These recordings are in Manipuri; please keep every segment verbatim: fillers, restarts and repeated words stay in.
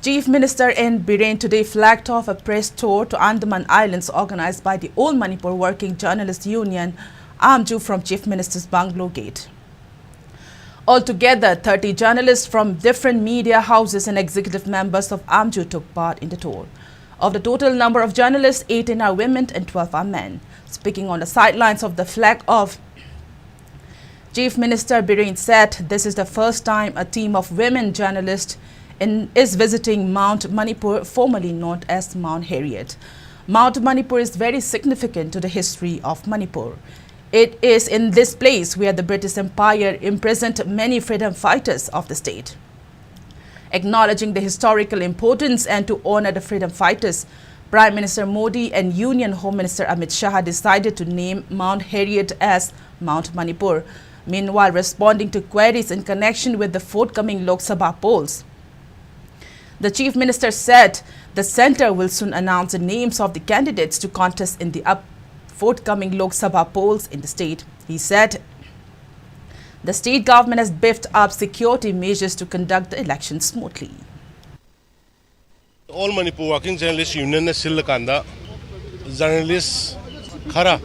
Chief Minister N Biren today flagged off a press tour to Andaman Islands organized by the All Manipur Working Journalist Union, AMJU, from Chief Minister's bungalow gate. Altogether, thirty journalists from different media houses and executive members of AMJU took part in the tour. Of the total number of journalists, eighteen are women and twelve are men. Speaking on the sidelines of the flag off, Chief Minister Biren said this is the first time a team of women journalists in, is visiting Mount Manipur, formerly known as Mount Harriet. Mount Manipur is very significant to the history of Manipur. It is in this place where the British Empire imprisoned many freedom fighters of the state. Acknowledging the historical importance and to honor the freedom fighters, Prime Minister Modi and Union Home Minister Amit Shah decided to name Mount Harriet as Mount Manipur. Meanwhile, responding to queries in connection with the forthcoming Lok Sabha polls, the Chief Minister said the centre will soon announce the names of the candidates to contest in the up forthcoming Lok Sabha polls in the state. He said the state government has beefed up security measures to conduct the election smoothly. All Manipur Working Journalist Union ꯅ ꯁꯤꯜꯂꯀꯥꯟꯗ journalist ꯈꯔ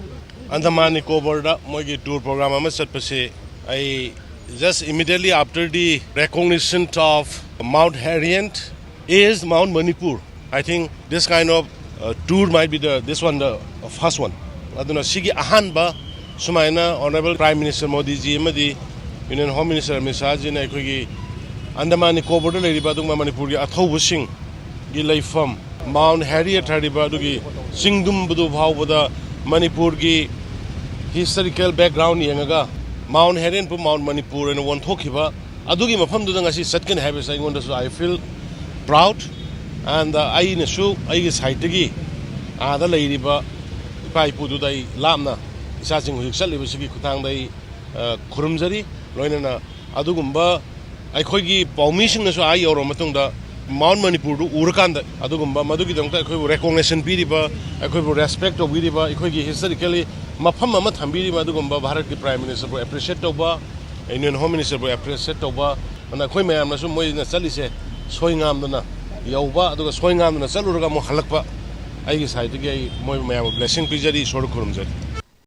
Andaman Nicobar ꯗ ꯃꯣꯏꯒꯤ tour program ꯑꯃ ꯆꯠꯄꯁꯦ, ꯑꯩ just immediately after the recognition of Mount Harriet is Mount Manipur, I think this kind of uh, tour might be the this one the first one. ꯑꯗꯨꯅ ꯁꯤꯒꯤ ꯑꯍꯥꯟꯕ ꯁꯨꯃꯥꯏꯅ Honourable Prime Minister ꯃꯣꯗꯤꯖꯤ ꯑꯃꯗꯤ Union Home Minister ꯑꯃꯤꯠ ꯁꯥꯍꯖꯤꯅ ꯑꯩꯈꯣꯏꯒꯤ Andaman Nicobar ꯗ ꯂꯩꯔꯤꯕ ꯑꯗꯨꯒꯨꯝꯕ ꯃꯅꯤꯄꯨꯔꯒꯤ ꯑꯊꯧꯕꯁꯤꯡꯒꯤ ꯂꯩꯐꯝ Mount Harriet ꯍꯥꯏꯔꯤꯕ ꯑꯗꯨꯒꯤ ꯆꯤꯡꯗꯨꯝꯕꯗꯨ ꯐꯥꯎꯕꯗ ꯃꯅꯤꯄꯨꯔꯒꯤ historical background ꯌꯦꯡꯉꯒ Mount Harriet ꯄꯨ Mount Manipur ꯑꯣꯏꯅ ꯑꯣꯟꯊꯣꯛꯈꯤꯕ ꯑꯗꯨꯒꯤ ꯃꯐꯝꯗꯨꯗ ꯉꯁꯤ ꯆꯠꯀꯅꯤ ꯍꯥꯏꯕꯁꯦ ꯑꯩꯉꯣꯟꯗꯁꯨ I feel proud, and ꯑꯩꯅꯁꯨ ꯑꯩꯒꯤ side ꯇꯒꯤ ꯑꯥꯗ ꯂꯩꯔꯤꯕ ꯏꯄꯥ ꯏꯄꯨꯗꯨꯗ ꯑꯩ ꯂꯥꯞꯅ ꯏꯆꯥꯁꯤꯡ ꯍꯧꯖꯤꯛ ꯆꯠꯂꯤꯕꯁꯤꯒꯤ ꯈꯨꯠꯊꯥꯡꯗ ꯑꯩ ꯑ, ꯈꯨꯔꯨꯝꯖꯔꯤ꯫ ꯂꯣꯏꯅꯅ ꯑꯗꯨꯒꯨꯝꯕ ꯑꯩꯈꯣꯏꯒꯤ ꯄꯥꯎꯃꯤꯁꯤꯡꯅꯁꯨ ꯑꯥ ꯌꯧꯔꯕ ꯃꯇꯨꯡꯗ Mount Manipur ꯗꯨ ꯎꯔꯀꯥꯟꯗ ꯑꯗꯨꯒꯨꯝꯕ ꯃꯗꯨꯒꯤꯗꯃꯛꯇ ꯑꯩꯈꯣꯏꯕꯨ recognition ꯄꯤꯔꯤꯕ, ꯑꯩꯈꯣꯏꯕꯨ respect ꯇꯧꯕꯤꯔꯤꯕ, ꯑꯩꯈꯣꯏꯒꯤ historically ꯃꯐꯝ ꯑꯃ ꯊꯝꯕꯤꯔꯤꯕ ꯑꯗꯨꯒꯨꯝꯕ ꯚꯥꯔꯠꯀꯤ Prime Minister ꯕꯨ appreciate ꯇꯧꯕ, Union Home Minister ꯕꯨ appreciate ꯇꯧꯕ, ꯑꯗꯨꯅ ꯑꯩꯈꯣꯏ ꯃꯌꯥꯝꯅꯁꯨ ꯃꯣꯏꯅ ꯆꯠꯂꯤꯁꯦ ꯁꯣꯏ ꯉꯥꯝꯗꯅ ꯌꯧꯕ, ꯑꯗꯨꯒ ꯁꯣꯏ ꯉꯥꯝꯗꯅ ꯆꯠꯂꯨꯔꯒ ꯑꯃꯨꯛ ꯍꯜꯂꯛꯄ꯫ ꯑꯩꯒꯤ ꯁꯥꯏꯠꯇꯒꯤ ꯑꯩ ꯃꯣꯏ ꯃꯌꯥꯝꯕꯨ ꯕ꯭ꯂꯦꯁꯤꯡ ꯄꯤꯖꯔꯤ, ꯏꯁꯣꯔꯗ ꯈꯨꯔꯨꯝꯖꯔꯤ꯫